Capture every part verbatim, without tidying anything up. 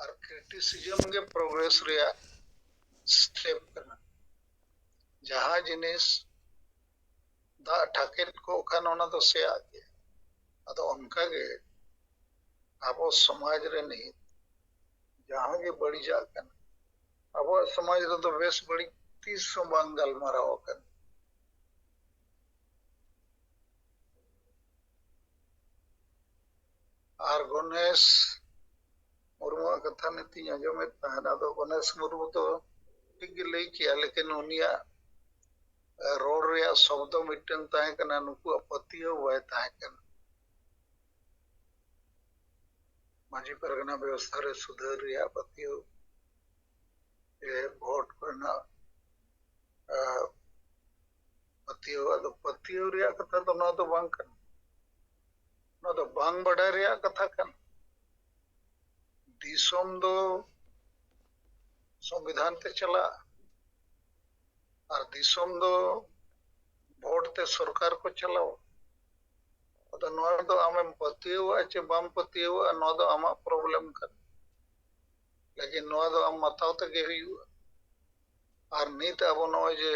ᱟᱨ ᱠᱨᱤᱴᱤᱥᱤᱡᱚᱢ ᱜᱮ ᱯᱨᱳᱜᱨᱮᱥ ᱨᱮᱭᱟᱜ ᱥᱴᱮᱯ ᱠᱟᱱᱟ᱾ ᱡᱟᱦᱟᱸ ᱡᱤᱱᱤᱥ ᱫᱟᱜ ᱴᱷᱟᱠᱮᱫ ᱠᱚᱜ ᱠᱷᱟᱱ ᱚᱱᱟ ᱫᱚ ᱥᱮᱭᱟᱜ ᱜᱮᱭᱟ᱾ ᱟᱫᱚ ᱚᱱᱠᱟᱜᱮ ᱟᱵᱚ ᱥᱚᱢᱟᱡᱽ ᱨᱮ ᱱᱤᱛ ᱡᱟᱦᱟᱸ ᱜᱮ ᱵᱟᱹᱲᱤᱡᱟᱜ ᱠᱟᱱᱟ, ᱟᱵᱚᱣᱟᱜ ᱥᱚᱢᱟᱡᱽ ᱨᱮᱫᱚ ᱵᱮᱥ ᱵᱟᱹᱲᱤᱡ ᱛᱤᱥ ᱦᱚᱸ ᱵᱟᱝ ᱜᱟᱞᱢᱟᱨᱟᱣ ᱟᱠᱟᱱᱟ᱾ ᱟᱨ ᱜᱚᱱᱮᱥ ᱢᱩᱨᱢᱩᱣᱟᱜ ᱠᱟᱛᱷᱟ ᱱᱤᱛᱤᱧ ᱟᱸᱡᱚᱢᱮᱫ ᱛᱟᱦᱮᱸᱫ᱾ ᱟᱫᱚ ᱜᱚᱱᱮᱥ ᱢᱩᱨᱢᱩ ᱫᱚ ᱴᱷᱤᱠ ᱜᱮ ᱞᱟᱹᱭ ᱠᱮᱜᱼᱟ, ᱞᱮᱠᱤᱱ ᱩᱱᱤᱭᱟᱜ ᱨᱚᱲ ᱨᱮᱭᱟᱜ ᱥᱚᱵᱫᱚ ᱢᱤᱫᱴᱟᱝ ᱛᱟᱦᱮᱸ ᱠᱟᱱᱟ, ᱱᱩᱠᱩᱣᱟᱜ ᱯᱟᱹᱛᱭᱟᱹᱣ ᱵᱟᱭ ᱛᱟᱦᱮᱸ ᱠᱟᱱᱟ᱾ ᱢᱟᱹᱡᱷᱤ ᱯᱟᱨᱜᱟᱱᱟ ᱵᱮᱵᱚᱥᱛᱷᱟ ᱨᱮ ᱥᱩᱫᱷᱟᱹᱨ ᱨᱮᱭᱟᱜ ᱯᱟᱹᱛᱭᱟᱹᱣ, ᱥᱮ ᱵᱷᱳᱴ ᱠᱚᱨᱮᱱᱟᱜ, ᱟᱸ, ᱯᱟᱹᱛᱭᱟᱹᱣ᱾ ᱟᱫᱚ ᱯᱟᱹᱛᱭᱟᱹᱣ ᱨᱮᱭᱟᱜ ᱠᱟᱛᱷᱟ ᱫᱚ ᱱᱚᱣᱟ ᱫᱚ ᱵᱟᱝ ᱠᱟᱱᱟ, ᱱᱚᱣᱟ ᱫᱚ ᱵᱟᱝ ᱵᱟᱰᱟᱭ ᱨᱮᱭᱟᱜ ᱠᱟᱛᱷᱟ ᱠᱟᱱᱟ᱾ ᱫᱤᱥᱚᱢ ᱫᱚ ᱥᱚᱝᱵᱤᱫᱷᱟᱱ ᱛᱮ ᱪᱟᱞᱟᱜᱼᱟ, ᱟᱨ ᱫᱤᱥᱚᱢ ᱫᱚ ᱵᱷᱳᱴ ᱛᱮ ᱥᱚᱨᱠᱟᱨ ᱠᱚ ᱪᱟᱞᱟᱣᱟ᱾ ᱟᱫᱚ ᱱᱚᱣᱟ ᱫᱚ ᱟᱢᱮᱢ ᱯᱟᱹᱛᱭᱟᱹᱣᱟᱜᱼᱟ ᱪᱮ ᱵᱟᱢ ᱯᱟᱹᱛᱭᱟᱹᱣᱟᱜᱼᱟ, ᱱᱚᱣᱟ ᱫᱚ ᱟᱢᱟᱜ ᱯᱨᱚᱵᱞᱮᱢ ᱠᱟᱱᱟ, ᱞᱮᱠᱤᱱ ᱱᱚᱣᱟ ᱫᱚ ᱟᱢ ᱢᱟᱛᱟᱣ ᱛᱮᱜᱮ ᱦᱩᱭᱩᱜᱼᱟ᱾ ᱟᱨ ᱱᱤᱛ ᱟᱵᱚ ᱱᱚᱜᱼᱚᱭ ᱡᱮ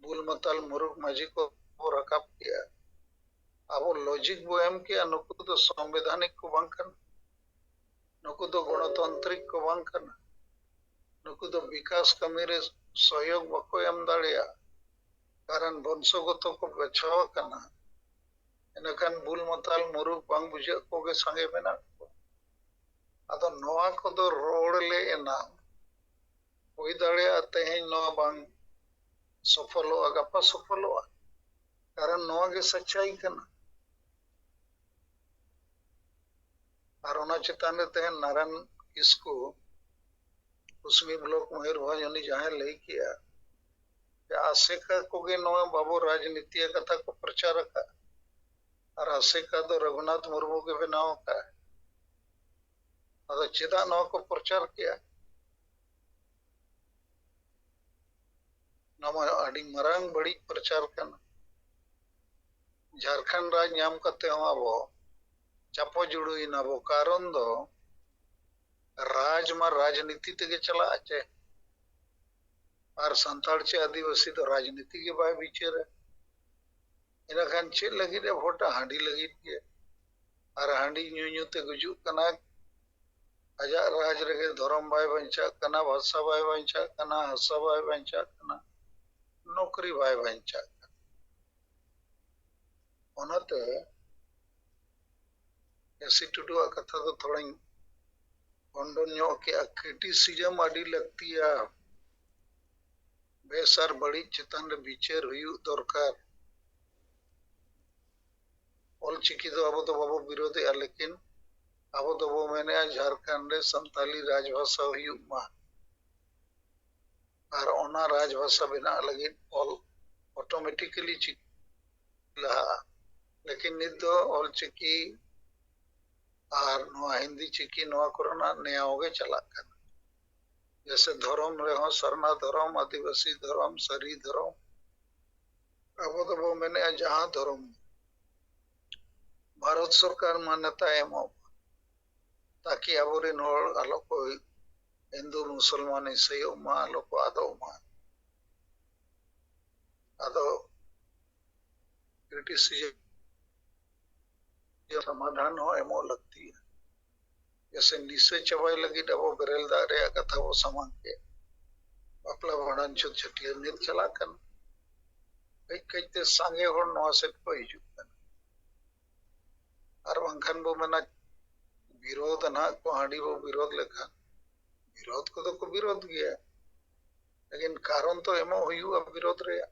ᱵᱩᱞ ᱢᱟᱛᱟᱞ ᱢᱩᱨᱩᱠ ᱢᱟᱹᱡᱷᱤ ᱠᱚ ᱵᱚ ᱨᱟᱠᱟᱵ ᱠᱮᱜᱼᱟ, ᱟᱵᱚ ᱞᱚᱡᱤᱠ ᱵᱚ ᱮᱢ ᱠᱮᱜᱼᱟ, ᱱᱩᱠᱩ ᱫᱚ ᱥᱚᱝᱵᱤᱫᱷᱟᱱᱤᱠ ᱠᱚ ᱵᱟᱝ ᱠᱟᱱᱟ, ᱱᱩᱠᱩ ᱫᱚ ᱜᱚᱱᱚᱛᱟᱱᱛᱨᱤᱠ ᱠᱚ ᱵᱟᱝ ᱠᱟᱱᱟ, ᱱᱩᱠᱩ ᱫᱚ ᱵᱤᱠᱟᱥ ᱠᱟᱹᱢᱤ ᱨᱮ ᱥᱚᱦᱭᱳᱜᱽ ᱵᱟᱠᱚ ᱮᱢ ᱫᱟᱲᱮᱭᱟᱜᱼᱟ, ᱠᱟᱨᱚᱱ ᱵᱚᱝᱥᱚᱜᱚᱛᱚ ᱠᱚ ᱵᱟᱪᱷᱟᱣ ᱟᱠᱟᱱᱟ᱾ ᱤᱱᱟᱹᱠᱷᱟᱱ ᱵᱩᱞ ᱢᱟᱛᱟᱞ ᱢᱩᱨᱩᱠ ᱵᱟᱝ ᱵᱩᱡᱷᱟᱹᱜ ᱠᱚᱜᱮ ᱥᱟᱸᱜᱮ ᱢᱮᱱᱟᱜ ᱠᱚᱣᱟ᱾ ᱟᱫᱚ ᱱᱚᱣᱟ ᱠᱚᱫᱚ ᱨᱚᱲ ᱞᱮ ᱮᱱᱟᱝ ᱦᱩᱭ ᱫᱟᱲᱮᱭᱟᱜᱼᱟ ᱛᱮᱦᱮᱧ ᱱᱚᱣᱟ ᱵᱟᱝ ᱥᱚᱯᱷᱚᱞᱚᱜᱼᱟ, ᱜᱟᱯᱟ ᱥᱚᱯᱷᱚᱞᱚᱜᱼᱟ, ᱠᱟᱨᱚᱱ ᱱᱚᱣᱟ ᱜᱮ ᱥᱟᱪᱟᱭ ᱠᱟᱱᱟ᱾ ᱟᱨ ᱚᱱᱟ ᱪᱮᱛᱟᱱ ᱨᱮ ᱛᱮᱦᱮᱧ ᱱᱟᱨᱟᱱ ᱠᱤᱥᱠᱩ, ᱠᱩᱥᱢᱤ ᱵᱞᱚᱠ ᱢᱚᱭᱩᱨᱵᱷᱚᱸᱡᱽ, ᱩᱱᱤ ᱡᱟᱦᱟᱸᱭ ᱞᱟᱹᱭ ᱠᱮᱜᱼᱟ ᱡᱮ ᱟᱥᱮᱠᱟ ᱠᱚᱜᱮ ᱱᱚᱣᱟ ᱵᱟᱵᱚ ᱨᱟᱡᱽᱱᱤᱛᱤᱭᱟ ᱠᱟᱛᱷᱟ ᱠᱚ ᱯᱨᱚᱪᱟᱨ ᱟᱠᱟᱫ, ᱟᱨ ᱟᱥᱮᱠᱟ ᱫᱚ ᱨᱚᱜᱷᱩᱱᱟᱛᱷ ᱢᱩᱨᱢᱩ ᱜᱮ ᱵᱮᱱᱟᱣ ᱟᱠᱟᱫ᱾ ᱟᱫᱚ ᱪᱮᱫᱟᱜ ᱱᱚᱣᱟ ᱠᱚ ᱯᱨᱚᱪᱟᱨ ᱠᱮᱜᱼᱟ? ᱱᱚᱣᱟ ᱢᱟ ᱟᱹᱰᱤ ᱢᱟᱨᱟᱝ ᱵᱟᱹᱲᱤᱡ ᱯᱨᱚᱪᱟᱨ ᱠᱟᱱᱟ᱾ ᱡᱷᱟᱲᱠᱷᱚᱸᱰ ᱨᱟᱡᱽ ᱧᱟᱢ ᱠᱟᱛᱮ ᱦᱚᱸ ᱟᱵᱚ ᱪᱟᱯᱚ ᱡᱩᱲᱩᱭᱮᱱᱟ ᱵᱚ᱾ ᱠᱟᱨᱚᱱ ᱫᱚ ᱨᱟᱡᱽ ᱢᱟ ᱨᱟᱡᱽᱱᱤᱛᱤ ᱛᱮᱜᱮ ᱪᱟᱞᱟᱜᱼᱟ ᱪᱮ? ᱟᱨ ᱥᱟᱱᱛᱟᱲ ᱪᱮ ᱟᱹᱫᱤᱵᱟᱹᱥᱤ ᱫᱚ ᱨᱟᱡᱽᱱᱤᱛᱤ ᱜᱮ ᱵᱟᱭ ᱵᱤᱪᱟᱹᱨᱟ᱾ ᱤᱱᱟᱹᱠᱷᱟᱱ ᱪᱮᱫ ᱞᱟᱹᱜᱤᱫ ᱮ ᱵᱷᱳᱴᱟ? ᱦᱟᱺᱰᱤ ᱞᱟᱹᱜᱤᱫ ᱜᱮ᱾ ᱟᱨ ᱦᱟᱺᱰᱤ ᱧᱩ ᱧᱩ ᱛᱮ ᱜᱩᱡᱩᱜ ᱠᱟᱱᱟ᱾ ᱟᱡᱟᱜ ᱨᱟᱡᱽ ᱨᱮᱜᱮ ᱫᱷᱚᱨᱚᱢ ᱵᱟᱭ ᱵᱟᱧᱪᱟᱜ ᱠᱟᱱᱟ, ᱵᱷᱟᱥᱟ ᱵᱟᱭ ᱵᱟᱧᱪᱟᱜ ᱠᱟᱱᱟ, ᱦᱟᱥᱟ ᱵᱟᱭ ᱵᱟᱧᱪᱟᱜ ᱠᱟᱱᱟ, ᱱᱚᱠᱨᱤ ᱵᱟᱭ ᱵᱟᱧᱪᱟᱜ ᱠᱟᱱᱟ᱾ ᱚᱱᱟᱛᱮ ᱠᱮᱥᱤ ᱴᱩᱰᱩᱣᱟᱜ ᱠᱟᱛᱷᱟ ᱫᱚ ᱛᱷᱚᱲᱟᱧ ᱠᱷᱚᱱᱰᱚᱱ ᱧᱚᱜ ᱠᱮᱜᱼᱟ᱾ ᱠᱨᱤᱴᱤᱥᱤᱡᱚᱢ ᱟᱹᱰᱤ ᱞᱟᱹᱠᱛᱤᱭᱟ, ᱵᱮᱥ ᱟᱨ ᱵᱟᱹᱲᱤᱡ ᱪᱮᱛᱟᱱ ᱨᱮ ᱵᱤᱪᱟᱹᱨ ᱦᱩᱭᱩᱜ ᱫᱚᱨᱠᱟᱨ᱾ ᱚᱞᱪᱤᱠᱤ ᱫᱚ ᱟᱵᱚ ᱫᱚ ᱵᱟᱵᱚ ᱵᱤᱨᱳᱫᱷᱮᱜᱼᱟ, ᱞᱮᱠᱤᱱ ᱟᱵᱚ ᱫᱚᱵᱚ ᱢᱮᱱᱮᱜᱼᱟ ᱡᱷᱟᱲᱠᱷᱚᱸᱰ ᱨᱮ ᱥᱟᱱᱛᱟᱞᱤ ᱨᱟᱡᱽᱵᱷᱟᱥᱟ ᱦᱩᱭᱩᱜ ᱢᱟ᱾ ᱟᱨ ᱚᱱᱟ ᱨᱟᱡᱽᱵᱷᱟᱥᱟ ᱵᱮᱱᱟᱜ ᱞᱟᱹᱜᱤᱫ ᱚᱞ automatically ᱪᱤᱠᱤ ᱞᱟᱦᱟᱜᱼᱟ᱾ ᱞᱮᱠᱤᱱ ᱱᱤᱛ ᱫᱚ ᱚᱞᱪᱤᱠᱤ ᱟᱨ ᱱᱚᱣᱟ ᱦᱤᱱᱫᱤ ᱪᱤᱠᱤ ᱱᱚᱣᱟ ᱠᱚᱨᱮᱱᱟᱜ ᱱᱮᱭᱟᱣ ᱜᱮ ᱪᱟᱞᱟᱜ ᱠᱟᱱᱟ᱾ ᱡᱮᱭᱥᱮ ᱫᱷᱚᱨᱚᱢ ᱨᱮᱦᱚᱸ ᱥᱟᱨᱱᱟ ᱫᱷᱚᱨᱚᱢ, ᱟᱹᱫᱤᱵᱟᱹᱥᱤ ᱫᱷᱚᱨᱚᱢ, ᱥᱟᱹᱨᱤ ᱫᱷᱚᱨᱚᱢ, ᱟᱵᱚ ᱫᱚᱵᱚ ᱢᱮᱱᱮᱜᱼᱟ ᱡᱟᱦᱟᱸ ᱫᱷᱚᱨᱚᱢ, ᱵᱷᱟᱨᱚᱛ ᱥᱚᱨᱠᱟᱨ ᱢᱟᱱᱱᱚᱛᱟ ᱮᱢᱚᱜ ᱢᱟ, ᱛᱟᱠᱤ ᱟᱵᱚᱨᱮᱱ ᱦᱚᱲ ᱟᱞᱚ ᱠᱚ ᱦᱤᱱᱫᱩ, ᱢᱩᱥᱚᱞᱢᱟᱱ, ᱤᱥᱟᱹᱭᱚᱜ ᱢᱟ, ᱟᱞᱚ ᱠᱚ ᱟᱫᱚᱜ ᱢᱟ᱾ ᱟᱫᱚ ᱠᱨᱤᱴᱤᱥᱤᱡᱚᱢ ᱥᱚᱢᱟᱫᱷᱟᱱ ᱦᱚᱸ ᱮᱢᱚᱜ ᱞᱟᱹᱠᱛᱤᱭᱟ᱾ ᱡᱮᱭᱥᱮ ᱱᱤᱥᱟᱹ ᱪᱟᱵᱟᱭ ᱞᱟᱹᱜᱤᱫ ᱟᱵᱚ ᱵᱮᱨᱮᱞ ᱫᱟᱜ ᱨᱮᱭᱟᱜ ᱠᱟᱛᱷᱟ ᱵᱚ ᱥᱟᱢᱟᱝ ᱠᱮᱫ, ᱵᱟᱯᱞᱟ, ᱵᱷᱟᱸᱰᱟᱱ, ᱪᱷᱩᱛ, ᱪᱷᱟᱹᱴᱭᱟᱹᱨ ᱱᱤᱛ ᱪᱟᱞᱟᱜ ᱠᱟᱱᱟ᱾ ᱠᱟᱹᱡ ᱠᱟᱹᱡ ᱛᱮ ᱥᱟᱸᱜᱮ ᱦᱚᱲ ᱱᱚᱣᱟ ᱥᱮᱫ ᱠᱚ ᱦᱤᱡᱩᱜ ᱠᱟᱱᱟ᱾ ᱟᱨ ᱵᱟᱝᱠᱷᱟᱱ ᱵᱚ ᱢᱮᱱᱟ ᱵᱤᱨᱳᱫᱷ ᱱᱟᱦᱟᱜ ᱠᱚ, ᱦᱟᱺᱰᱤ ᱵᱚ ᱵᱤᱨᱳᱫᱷ ᱞᱮᱠᱷᱟᱱ, ᱵᱤᱨᱳᱫᱷ ᱠᱚᱫᱚ ᱠᱚ ᱵᱤᱨᱳᱫᱷ ᱜᱮᱭᱟ, ᱞᱮᱠᱤᱱ ᱠᱟᱨᱚᱱ ᱛᱚ ᱮᱢᱚᱜ ᱦᱩᱭᱩᱜᱼᱟ ᱵᱤᱨᱳᱫᱷ ᱨᱮᱭᱟᱜ᱾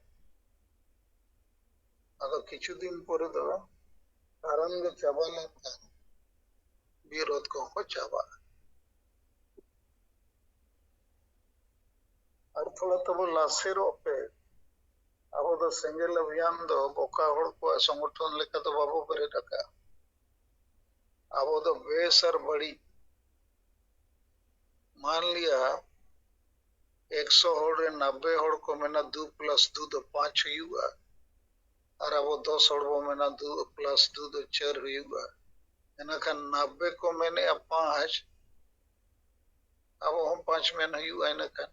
ᱟᱫᱚ ᱠᱤᱪᱷᱩ ᱫᱤᱱ ᱯᱚᱨᱮ ᱫᱚ ᱠᱟᱨᱚᱱ ᱫᱚ ᱪᱟᱵᱟ ᱞᱮᱱᱠᱷᱟᱱ ᱵᱤᱨᱳᱫᱷ ᱠᱚᱦᱚᱸ ᱠᱚ ᱪᱟᱵᱟᱜᱼᱟ᱾ ᱟᱨ ᱛᱷᱚᱲᱟ ᱛᱟᱵᱚ ᱞᱟᱥᱮᱨᱚᱜ ᱯᱮ᱾ ᱟᱵᱚ ᱫᱚ ᱥᱮᱸᱜᱮᱞ ᱚᱵᱷᱤᱭᱟᱱ ᱫᱚ ᱵᱚᱠᱟ ᱦᱚᱲ ᱠᱚᱣᱟᱜ ᱥᱚᱝᱜᱚᱴᱷᱚᱱ ᱞᱮᱠᱟ ᱫᱚ ᱵᱟᱵᱚ ᱵᱮᱨᱮᱫ ᱟᱠᱟᱫᱼᱟ᱾ ᱟᱵᱚ ᱫᱚ ᱵᱮᱥ ᱟᱨ ᱵᱟᱹᱲᱤᱡ, ᱢᱟᱱ ᱞᱤᱭᱟ ᱮᱠᱥᱚ ᱦᱚᱲ ᱨᱮ ᱱᱟᱵᱵᱮ ᱦᱚᱲ ᱠᱚ ᱢᱮᱱᱟ ᱫᱩ plus ᱫᱩ ᱫᱚ ᱯᱟᱸᱪ ᱦᱩᱭᱩᱜᱼᱟ, ᱟᱨ ᱟᱵᱚ ᱫᱚᱥ ᱦᱚᱲ ᱵᱚ ᱢᱮᱱᱟ ᱫᱩ plus ᱫᱩ ᱫᱚ ᱪᱟᱨ ᱦᱩᱭᱩᱜᱼᱟ᱾ ᱤᱱᱟᱹᱠᱷᱟᱱ ᱱᱟᱵᱵᱮ ᱠᱚ ᱢᱮᱱᱮᱜᱼᱟ ᱯᱟᱸᱪ, ᱟᱵᱚ ᱦᱚᱸ ᱯᱟᱸᱪ ᱢᱮᱱ ᱦᱩᱭᱩᱜᱼᱟ ᱤᱱᱟᱹ ᱠᱷᱟᱱ᱾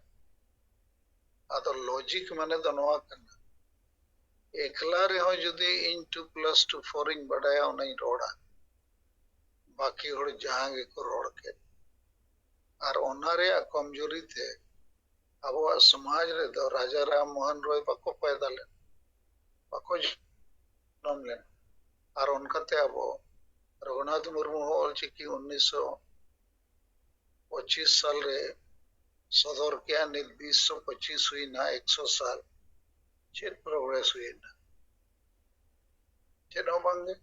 ᱟᱫᱚ ᱞᱚᱡᱤᱠ ᱢᱟᱱᱮ ᱫᱚ ᱱᱚᱣᱟ ᱠᱟᱱᱟ, ᱮᱠᱞᱟ ᱨᱮᱦᱚᱸ ᱡᱩᱫᱤ ᱤᱧ ᱴᱩ ᱯᱞᱟᱥ ᱴᱩ ᱯᱷᱳᱨ ᱤᱧ ᱵᱟᱰᱟᱭᱟ, ᱚᱱᱟᱧ ᱨᱚᱲᱟ, ᱵᱟᱹᱠᱤ ᱦᱚᱲ ᱡᱟᱦᱟᱸ ᱜᱮᱠᱚ ᱨᱚᱲ ᱠᱮᱫ᱾ ᱟᱨ ᱚᱱᱟ ᱨᱮᱭᱟᱜ ᱠᱚᱢᱡᱩᱨᱤ ᱛᱮ ᱟᱵᱚᱣᱟᱜ ᱥᱚᱢᱟᱡᱽ ᱨᱮᱫᱚ ᱨᱟᱡᱟ ᱨᱟᱢ ᱢᱳᱦᱚᱱ ᱨᱚᱭ ᱵᱟᱠᱚ ᱯᱟᱭᱫᱟ ᱞᱮᱱᱟ, ᱵᱟᱠᱚ ᱡᱚᱱᱚᱢ ᱞᱮᱱᱟ᱾ ᱟᱨ ᱚᱱᱠᱟᱛᱮ ᱟᱵᱚ ᱨᱚᱜᱷᱩᱱᱟᱛᱷ ᱢᱩᱨᱢᱩ ᱦᱚᱸ ᱚᱞᱪᱤᱠᱤ ᱩᱱᱤᱥᱥᱚ ᱯᱚᱸᱪᱤᱥ ᱥᱟᱞ ᱨᱮ ᱥᱚᱫᱚᱨ ᱠᱮᱜᱼᱟ, ᱱᱤᱛ ᱵᱤᱥᱥᱚ ᱯᱚᱸᱪᱤᱥ ᱦᱩᱭᱱᱟ, ᱮᱠᱥᱚ ᱥᱟᱞ᱾ ᱪᱮᱫ ᱯᱨᱳᱜᱨᱮᱥ ᱦᱩᱭᱱᱟ? ᱪᱮᱫ ᱦᱚᱸ ᱵᱟᱝᱜᱮ᱾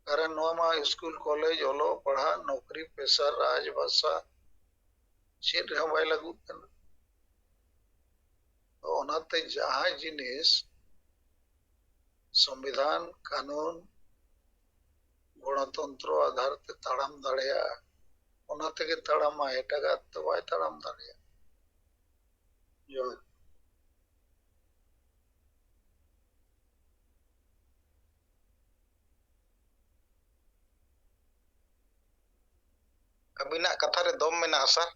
ᱠᱟᱨᱚᱱ ᱱᱚᱣᱟ ᱢᱟ ᱥᱠᱩᱞ, ᱠᱚᱞᱮᱡᱽ, ᱚᱞᱚᱜ ᱯᱟᱲᱦᱟᱜ, ᱱᱚᱠᱨᱤ, ᱯᱮᱥᱟ, ᱨᱟᱡᱽ ᱵᱷᱟᱥᱟ, ᱪᱮᱫ ᱨᱮᱦᱚᱸ ᱵᱟᱭ ᱞᱟᱹᱜᱩᱜ ᱠᱟᱱᱟ᱾ ᱛᱚ ᱚᱱᱟᱛᱮ ᱡᱟᱦᱟᱸ ᱡᱤᱱᱤᱥ ᱥᱚᱝᱵᱤᱫᱷᱟᱱ, ᱠᱟᱹᱱᱩᱱ, ᱜᱚᱬᱚᱛᱚᱱᱛᱨᱚ ᱟᱫᱷᱟᱨ ᱛᱮ ᱛᱟᱲᱟᱢ ᱫᱟᱲᱮᱭᱟᱜᱼᱟ, ᱚᱱᱟ ᱛᱮᱜᱮ ᱛᱟᱲᱟᱢᱟᱭ, ᱮᱴᱟᱜᱟᱜ ᱛᱮ ᱵᱟᱭ ᱛᱟᱲᱟᱢ ᱫᱟᱲᱮᱭᱟᱜᱼᱟ᱾ ᱡᱚᱦᱟᱨ᱾ ᱟᱹᱵᱤᱱᱟᱜ ᱠᱟᱛᱷᱟ ᱨᱮ ᱫᱚᱢ ᱢᱮᱱᱟᱜᱼᱟ, ᱥᱟᱨ᱾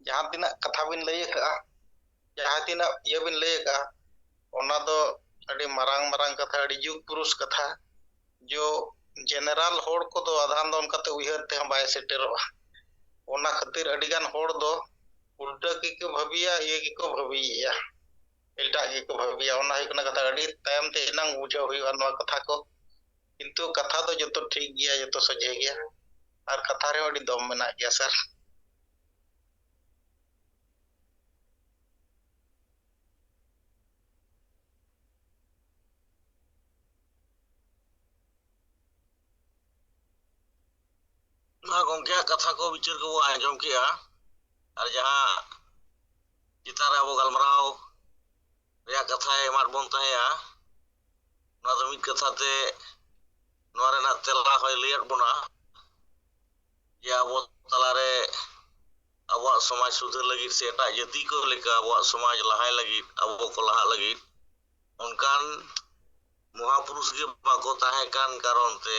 ᱡᱟᱦᱟᱸ ᱛᱤᱱᱟᱹᱜ ᱠᱟᱛᱷᱟ ᱵᱤᱱ ᱞᱟᱹᱭ ᱟᱠᱟᱫᱼᱟ, ᱡᱟᱦᱟᱸ ᱛᱤᱱᱟᱹᱜ ᱤᱭᱟᱹ ᱵᱤᱱ ᱞᱟᱹᱭ ᱟᱠᱟᱫᱼᱟ, ᱚᱱᱟ ᱫᱚ ᱟᱹᱰᱤ ᱢᱟᱨᱟᱝ ᱢᱟᱨᱟᱝ ᱠᱟᱛᱷᱟ, ᱟᱹᱰᱤ ᱡᱩᱜᱽ ᱯᱩᱨᱩᱥ ᱠᱟᱛᱷᱟ᱾ ᱡᱚ ᱡᱮᱱᱟᱨᱟᱞ ᱦᱚᱲ ᱠᱚᱫᱚ ᱟᱫᱷᱟᱱ ᱫᱚ ᱚᱱᱠᱟᱛᱮ ᱩᱭᱦᱟᱹᱨ ᱛᱮᱦᱚᱸ ᱵᱟᱭ ᱥᱮᱴᱮᱨᱚᱜᱼᱟ᱾ ᱚᱱᱟ ᱠᱷᱟᱹᱛᱤᱨ ᱟᱹᱰᱤᱜᱟᱱ ᱦᱚᱲ ᱫᱚ ᱩᱞᱴᱟᱹ ᱜᱮᱠᱚ ᱵᱷᱟᱹᱵᱤᱭᱟ, ᱤᱭᱟᱹ ᱜᱮᱠᱚ ᱵᱷᱟᱹᱵᱤᱭᱮᱫᱼᱟ, ᱮᱴᱟᱜ ᱜᱮᱠᱚ ᱵᱷᱟᱹᱵᱤᱭᱟ᱾ ᱚᱱᱟ ᱦᱩᱭᱩᱜ ᱠᱟᱱᱟ ᱠᱟᱛᱷᱟ᱾ ᱟᱹᱰᱤ ᱛᱟᱭᱚᱢ ᱛᱮ ᱮᱱᱟᱝ ᱵᱩᱡᱷᱟᱹᱣ ᱦᱩᱭᱩᱜᱼᱟ ᱱᱚᱣᱟ ᱠᱟᱛᱷᱟ ᱠᱚ, ᱠᱤᱱᱛᱩ ᱠᱟᱛᱷᱟ ᱫᱚ ᱡᱚᱛᱚ ᱴᱷᱤᱠ ᱜᱮᱭᱟ, ᱡᱚᱛᱚ ᱥᱚᱡᱷᱮ ᱜᱮᱭᱟ, ᱟᱨ ᱠᱟᱛᱷᱟ ᱨᱮᱦᱚᱸ ᱟᱹᱰᱤ ᱫᱚᱢ ᱢᱮᱱᱟᱜ ᱜᱮᱭᱟ, ᱥᱟᱨ᱾ ᱢᱟ ᱜᱚᱢᱠᱮᱭᱟᱜ ᱠᱟᱛᱷᱟ ᱠᱚ ᱵᱤᱪᱟᱹᱨ ᱠᱚᱵᱚ ᱟᱸᱡᱚᱢ ᱠᱮᱜᱼᱟ, ᱟᱨ ᱡᱟᱦᱟᱸ ᱪᱮᱛᱟᱱ ᱨᱮ ᱟᱵᱚ ᱜᱟᱞᱢᱟᱨᱟᱣ ᱨᱮᱭᱟᱜ ᱠᱟᱛᱷᱟᱭ ᱮᱢᱟᱫ ᱵᱚᱱ ᱛᱟᱦᱮᱸᱜᱼᱟ, ᱚᱱᱟ ᱫᱚ ᱢᱤᱫ ᱠᱟᱛᱷᱟ ᱛᱮ ᱱᱚᱣᱟ ᱨᱮᱱᱟᱜ ᱛᱮᱞᱟ ᱦᱚᱸᱭ ᱞᱟᱹᱭᱟᱫ ᱵᱚᱱᱟ ᱡᱮ ᱟᱵᱚ ᱛᱟᱞᱟᱨᱮ ᱟᱵᱚᱣᱟᱜ ᱥᱚᱢᱟᱡᱽ ᱥᱩᱫᱷᱟᱹᱨ ᱞᱟᱹᱜᱤᱫ ᱥᱮ ᱮᱴᱟᱜ ᱡᱟᱹᱛᱤ ᱠᱚ ᱞᱮᱠᱟ ᱟᱵᱚᱣᱟᱜ ᱥᱚᱢᱟᱡᱽ ᱞᱟᱦᱟᱭ ᱞᱟᱹᱜᱤᱫ, ᱟᱵᱚ ᱠᱚ ᱞᱟᱦᱟᱜ ᱞᱟᱹᱜᱤᱫ ᱚᱱᱠᱟᱱ ᱢᱚᱦᱟᱯᱩᱨᱩᱥ ᱜᱮ ᱵᱟᱠᱚ ᱛᱟᱦᱮᱸ ᱠᱟᱱ ᱠᱟᱨᱚᱱ ᱛᱮ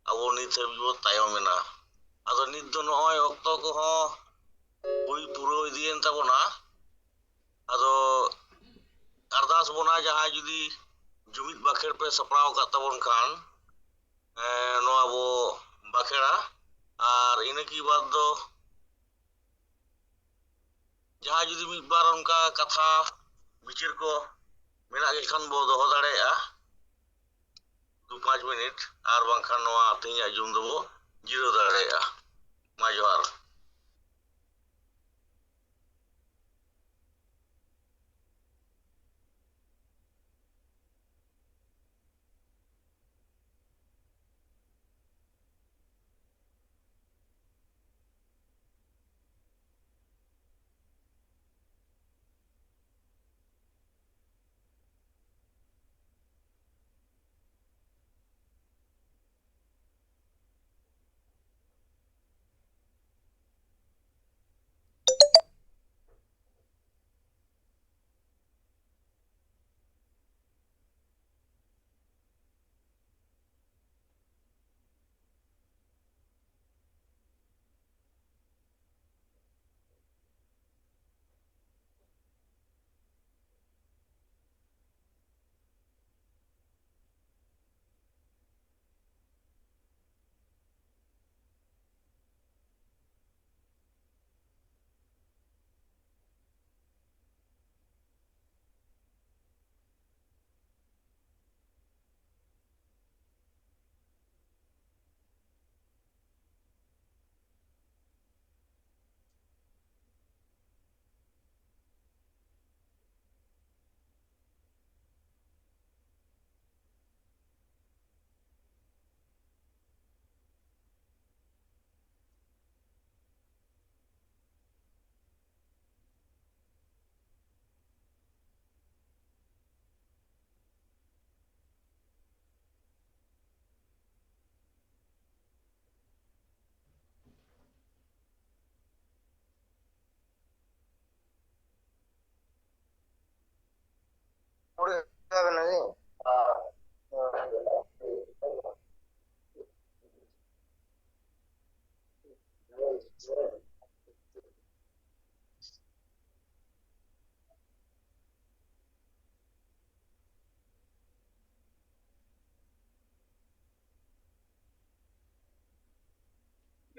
ᱟᱵᱚ ᱱᱤᱛ ᱦᱟᱹᱵᱤᱡ ᱵᱚ ᱛᱟᱭᱚᱢ ᱮᱱᱟ᱾ ᱟᱫᱚ ᱱᱤᱛ ᱫᱚ ᱱᱚᱜᱼᱚᱭ ᱚᱠᱛᱚ ᱠᱚᱦᱚᱸ ᱦᱩᱭ ᱯᱩᱨᱟᱹᱣ ᱤᱫᱤᱭᱮᱱ ᱛᱟᱵᱚᱱᱟ᱾ ᱟᱫᱚ ᱟᱨᱫᱟᱥ ᱵᱚᱱᱟ, ᱡᱟᱦᱟᱸᱭ ᱡᱩᱫᱤ ᱡᱩᱢᱤᱫ ᱵᱟᱠᱷᱮᱲ ᱯᱮ ᱥᱟᱯᱲᱟᱣ ᱟᱠᱟᱫ ᱛᱟᱵᱚᱱ ᱠᱷᱟᱱ, ᱮᱸ, ᱱᱚᱣᱟ ᱵᱚ ᱵᱟᱠᱷᱮᱲᱟ᱾ ᱟᱨ ᱤᱱᱟᱹ ᱠᱤ ᱵᱟᱫᱽ ᱫᱚ ᱡᱟᱦᱟᱸᱭ ᱡᱩᱫᱤ ᱢᱤᱫ ᱵᱟᱨ ᱚᱱᱠᱟ ᱠᱟᱛᱷᱟ ᱵᱤᱪᱟᱹᱨ ᱠᱚ ᱢᱮᱱᱟᱜ ᱜᱮ ᱠᱷᱟᱱ ᱵᱚ ᱫᱚᱦᱚ ᱫᱟᱲᱮᱭᱟᱜᱼᱟ ᱫᱩ ᱯᱟᱸᱪ ᱢᱤᱱᱤᱴ, ᱟᱨ ᱵᱟᱝᱠᱷᱟᱱ ᱱᱚᱣᱟ ᱛᱮᱦᱮᱧᱟᱜ ᱡᱩᱢ ᱫᱚᱵᱚ ᱡᱤᱨᱟᱹᱣ ᱫᱟᱲᱮᱭᱟᱜᱼᱟ᱾ ᱢᱟ ᱡᱚᱦᱟᱨ᱾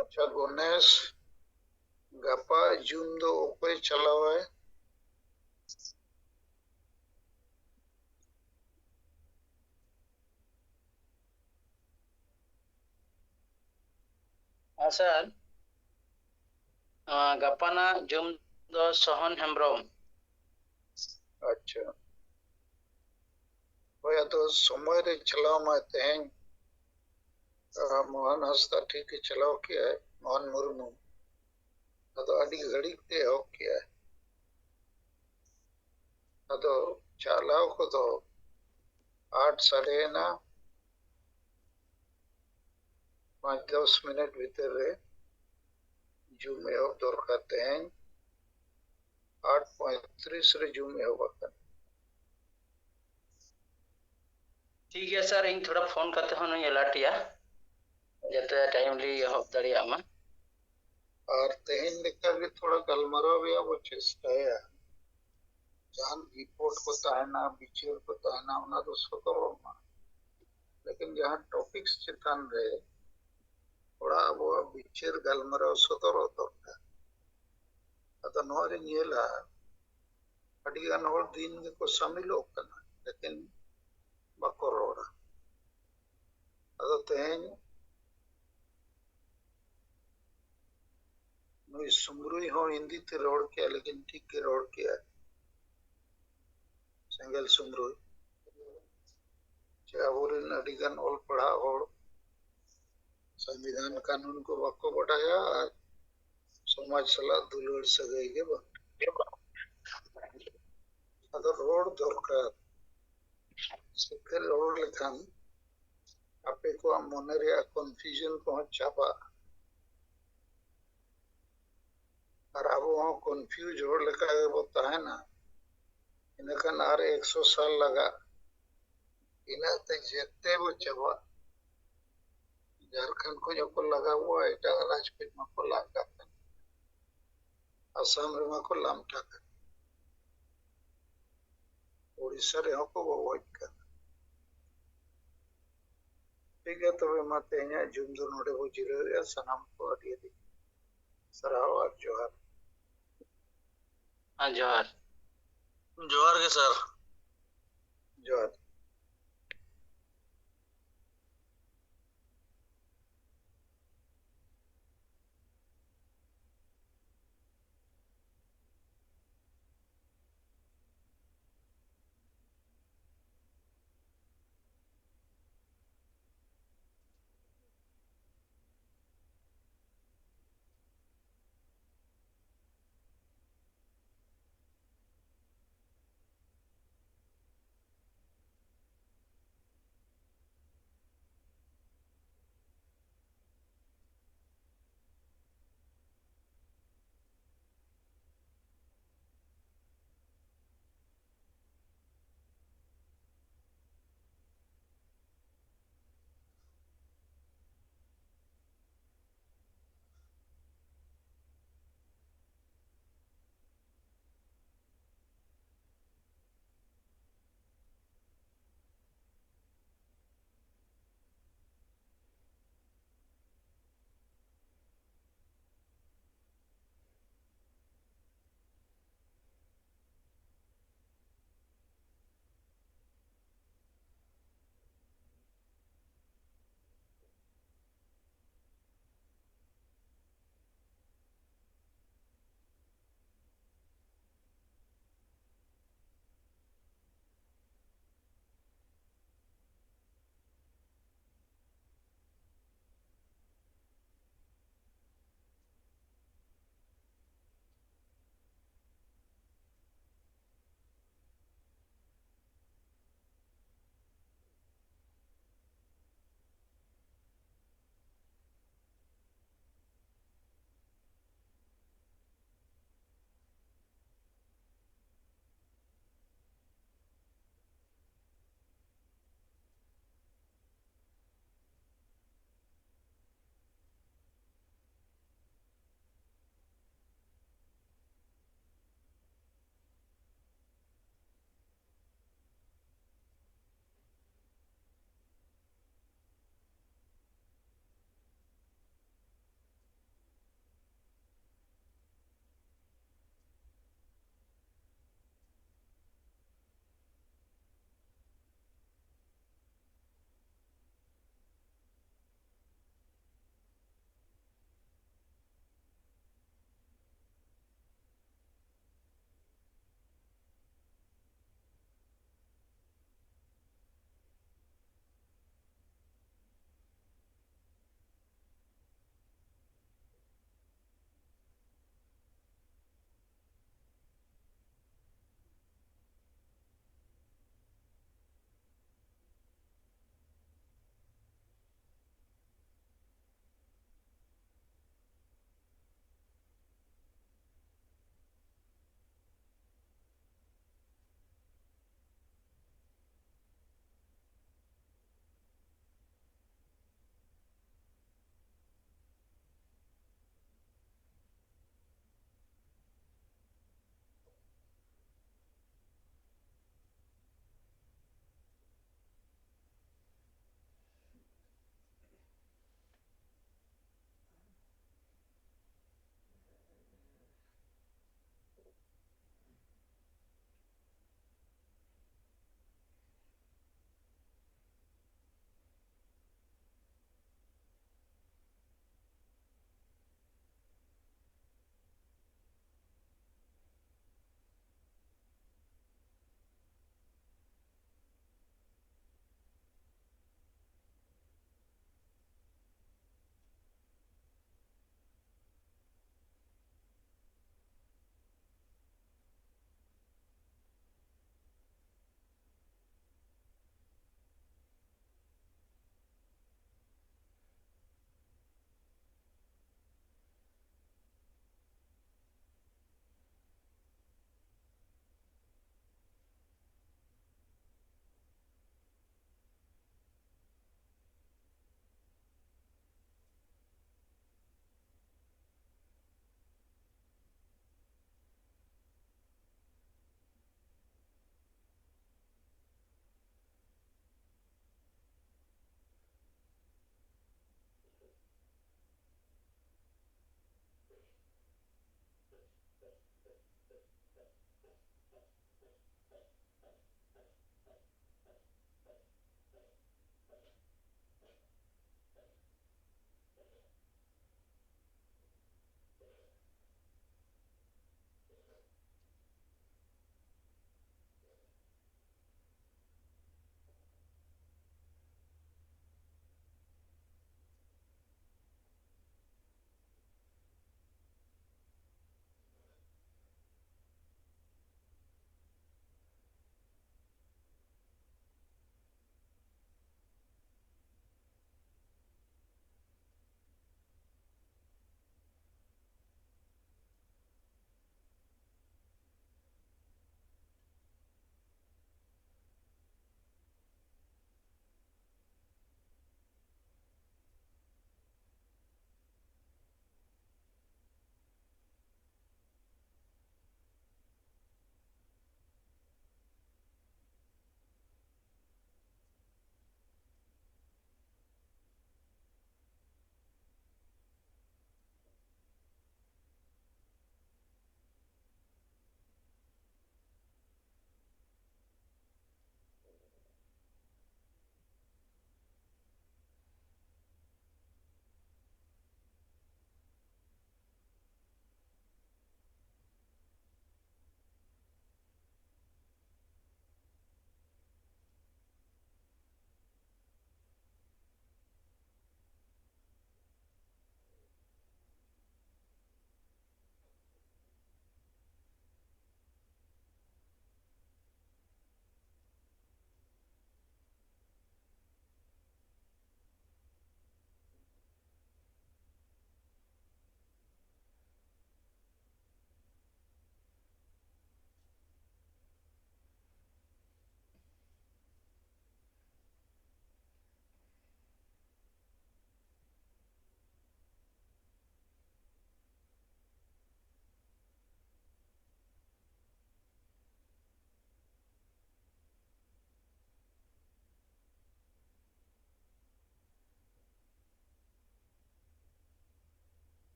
ᱟᱪᱪᱷᱟ ᱜᱚᱱᱮᱥ, ᱜᱟᱯᱟ ᱡᱩᱢ ᱫᱚ ᱚᱠᱚᱭ ᱪᱟᱞᱟᱣᱟᱭ? ᱦᱮᱸ ᱥᱟᱨ, ᱜᱟᱯᱟᱱᱟᱜ ᱡᱩᱢ ᱫᱚ ᱥᱚᱦᱚᱱ ᱦᱮᱢᱵᱨᱚᱢ᱾ ᱟᱪᱪᱷᱟ, ᱦᱳᱭ, ᱟᱫᱚ ᱥᱚᱢᱚᱭ ᱨᱮ ᱪᱟᱞᱟᱣ ᱢᱟ ᱛᱮᱦᱮᱧ᱾ ᱢᱳᱦᱚᱱ ᱦᱟᱸᱥᱫᱟ ᱴᱷᱤᱠ ᱜᱮ ᱪᱟᱞᱟᱣ ᱠᱮᱜᱼᱟᱭ, ᱢᱳᱦᱚᱱ ᱢᱩᱨᱢᱩ᱾ ᱟᱫᱚ ᱟᱹᱰᱤ ᱜᱷᱟᱹᱲᱤᱡ ᱛᱮ ᱮᱦᱚᱵ ᱠᱮᱜᱼᱟᱭ᱾ ᱟᱫᱚ ᱪᱟᱞᱟᱣ ᱠᱚᱫᱚ ᱟᱴ ᱥᱟᱰᱮᱭᱮᱱᱟ, ᱯᱟᱸᱪ ᱫᱚᱥ ᱢᱤᱱᱤᱴ ᱵᱷᱤᱛᱤᱨ ᱨᱮ ᱡᱩᱢ ᱮᱦᱚᱵ ᱫᱚᱨᱠᱟᱨ ᱛᱮᱦᱮᱧ᱾ ᱟᱴ ᱯᱚᱸᱭᱛᱨᱤᱥ ᱨᱮ ᱡᱩᱢ ᱮᱦᱚᱵ ᱟᱠᱟᱱᱟ᱾ ᱴᱷᱤᱠ ᱜᱮᱭᱟ ᱥᱟᱨ, ᱤᱧ ᱛᱷᱚᱲᱟ ᱯᱷᱳᱱ ᱠᱟᱛᱮ ᱦᱚᱸ ᱱᱚᱧ ᱮᱞᱟᱨᱴ ᱮᱭᱟ, ᱡᱟᱛᱮ ᱴᱟᱭᱤᱢᱞᱤ ᱮᱦᱚᱵ ᱫᱟᱲᱮᱭᱟᱜ ᱢᱟ᱾ ᱟᱨ ᱛᱮᱦᱮᱧ ᱞᱮᱠᱟ ᱜᱮ ᱛᱷᱚᱲᱟ ᱜᱟᱞᱢᱟᱨᱟᱣ ᱨᱮᱭᱟᱜ ᱵᱚ ᱪᱮᱥᱴᱟᱭᱟ᱾ ᱡᱟᱦᱟᱱ ᱨᱤᱯᱳᱨᱴ ᱠᱚ ᱛᱟᱦᱮᱱᱟ, ᱵᱤᱪᱟᱹᱨ ᱠᱚ ᱛᱟᱦᱮᱱᱟ, ᱚᱱᱟ ᱫᱚ ᱥᱚᱫᱚᱨᱚᱜ ᱢᱟ᱾ ᱞᱮᱠᱤᱱ ᱡᱟᱦᱟᱸ ᱴᱚᱯᱤᱠᱥ ᱪᱮᱛᱟᱱ ᱨᱮ ᱛᱷᱚᱲᱟ ᱟᱵᱚᱣᱟᱜ ᱵᱤᱪᱟᱹᱨ ᱜᱟᱞᱢᱟᱨᱟᱣ ᱥᱚᱫᱚᱨᱚᱜ ᱫᱚᱨᱠᱟᱨ᱾ ᱟᱫᱚ ᱱᱚᱣᱟ ᱨᱮ ᱧᱮᱞᱟ, ᱟᱹᱰᱤ ᱜᱟᱱ ᱦᱚᱲ ᱫᱤᱱ ᱜᱮᱠᱚ ᱥᱟᱢᱤᱞᱚᱜ ᱠᱟᱱᱟ, ᱞᱮᱠᱤᱱ ᱵᱟᱠᱚ ᱨᱚᱲᱟ᱾ ᱟᱫᱚ ᱛᱮᱦᱮᱧ ᱱᱩᱭ ᱥᱩᱢᱨᱩᱭ ᱦᱚᱸ ᱦᱤᱱᱫᱤ ᱛᱮ ᱨᱚᱲ ᱠᱮᱜᱼᱟ, ᱞᱮᱠᱤᱱ ᱴᱷᱤᱠ ᱜᱮ ᱨᱚᱲ ᱠᱮᱜᱼᱟ᱾ ᱥᱮᱸᱜᱮᱞ ᱥᱩᱢᱨᱩᱭ, ᱪᱮ ᱟᱵᱚᱨᱮᱱ ᱟᱹᱰᱤ ᱜᱟᱱ ᱚᱞ ᱯᱟᱲᱦᱟᱣ ᱦᱚᱲ ᱥᱚᱝᱵᱤᱫᱷᱟᱱ ᱠᱟᱹᱱᱩᱱ ᱠᱚ ᱵᱟᱠᱚ ᱵᱟᱰᱟᱭᱟ ᱟᱨ ᱥᱚᱢᱟᱡᱽ ᱥᱟᱞᱟᱜ ᱫᱩᱞᱟᱹᱲ ᱥᱟᱹᱜᱟᱹᱭ ᱜᱮ ᱵᱟᱹᱱᱩᱜ᱾ ᱟᱫᱚ ᱨᱚᱲ ᱫᱚᱨᱠᱟᱨ᱾ ᱥᱤᱠᱷᱟᱹ ᱨᱚᱲ ᱞᱮᱠᱷᱟᱱ ᱟᱯᱮ ᱠᱚᱣᱟᱜ ᱢᱚᱱᱮ ᱨᱮᱭᱟᱜ ᱠᱚᱱᱯᱷᱤᱭᱩᱡᱚᱱ ᱠᱚᱦᱚᱸ ᱪᱟᱵᱟᱜᱼᱟ᱾ ᱟᱨ ᱟᱵᱚ ᱦᱚᱸ ᱠᱚᱱᱯᱷᱤᱭᱩᱡᱽ ᱦᱚᱲ ᱞᱮᱠᱟ ᱜᱮᱵᱚ ᱛᱟᱦᱮᱱᱟ, ᱤᱱᱟᱹᱠᱷᱟᱱ ᱟᱨ ᱮᱠᱥᱚ ᱥᱟᱞ ᱞᱟᱜᱟᱜ, ᱤᱱᱟᱹᱜ ᱛᱮ ᱡᱮᱛᱮ ᱵᱚ ᱪᱟᱵᱟᱜ᱾ ᱡᱷᱟᱲᱠᱷᱚᱸᱰ ᱠᱷᱚᱱ ᱦᱚᱸᱠᱚ ᱞᱟᱜᱟ ᱠᱚᱣᱟ, ᱮᱴᱟᱜ ᱨᱟᱡᱽ ᱠᱷᱚᱱ ᱢᱟᱠᱚ ᱞᱟᱜᱟ ᱠᱟᱱ, ᱟᱥᱟᱢ ᱨᱮᱢᱟ ᱠᱚ ᱞᱟᱢᱴᱟ ᱠᱟᱱ, ᱳᱰᱤᱥᱟ ᱨᱮᱦᱚᱸ ᱠᱚ ᱜᱚᱜᱚᱡ ᱠᱟᱱᱟ᱾ ᱴᱷᱤᱠ ᱜᱮᱭᱟ, ᱛᱚᱵᱮ ᱢᱟ ᱛᱮᱦᱮᱧᱟᱜ ᱡᱩᱢ ᱫᱚ ᱱᱚᱰᱮ ᱵᱚ ᱡᱤᱨᱟᱹᱣᱮᱜᱼᱟ᱾ ᱥᱟᱱᱟᱢ ᱠᱚ ᱟᱹᱰᱤ ᱟᱹᱰᱤ ᱥᱟᱨᱦᱟᱣ ᱟᱨ ᱡᱚᱦᱟᱨ᱾ ᱦᱮᱸ, ᱡᱚᱦᱟᱨ᱾ ᱡᱚᱦᱟᱨ ᱜᱮ ᱥᱟᱨ᱾ ᱡᱚᱦᱟᱨ᱾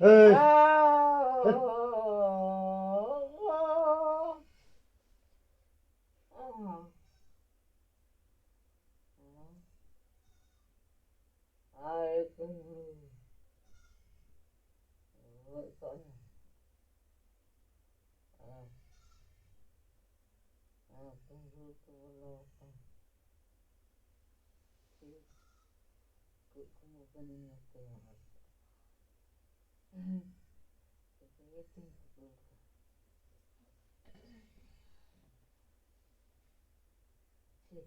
ᱦᱮᱸ᱾ ᱟᱨ ᱜᱚᱡ ᱠᱚᱜ ᱢᱮ᱾ ᱟᱨ, ᱟᱨ ᱠᱩᱢᱵᱽᱲᱩ ᱠᱚ ᱵᱚᱞᱚ ᱟᱠᱟᱱ᱾ ᱴᱷᱤᱠ᱾ ᱠᱩᱡ ᱠᱩᱢᱵᱽᱲᱩ ᱠᱟᱹᱱᱟᱹᱧ ᱱᱚᱛᱮ ᱟᱨ᱾ ᱛᱚᱵᱮ ᱛᱤᱧ ᱠᱩᱢᱵᱽᱲᱩ ᱠᱟᱱᱟ᱾ ᱴᱷᱤᱠ᱾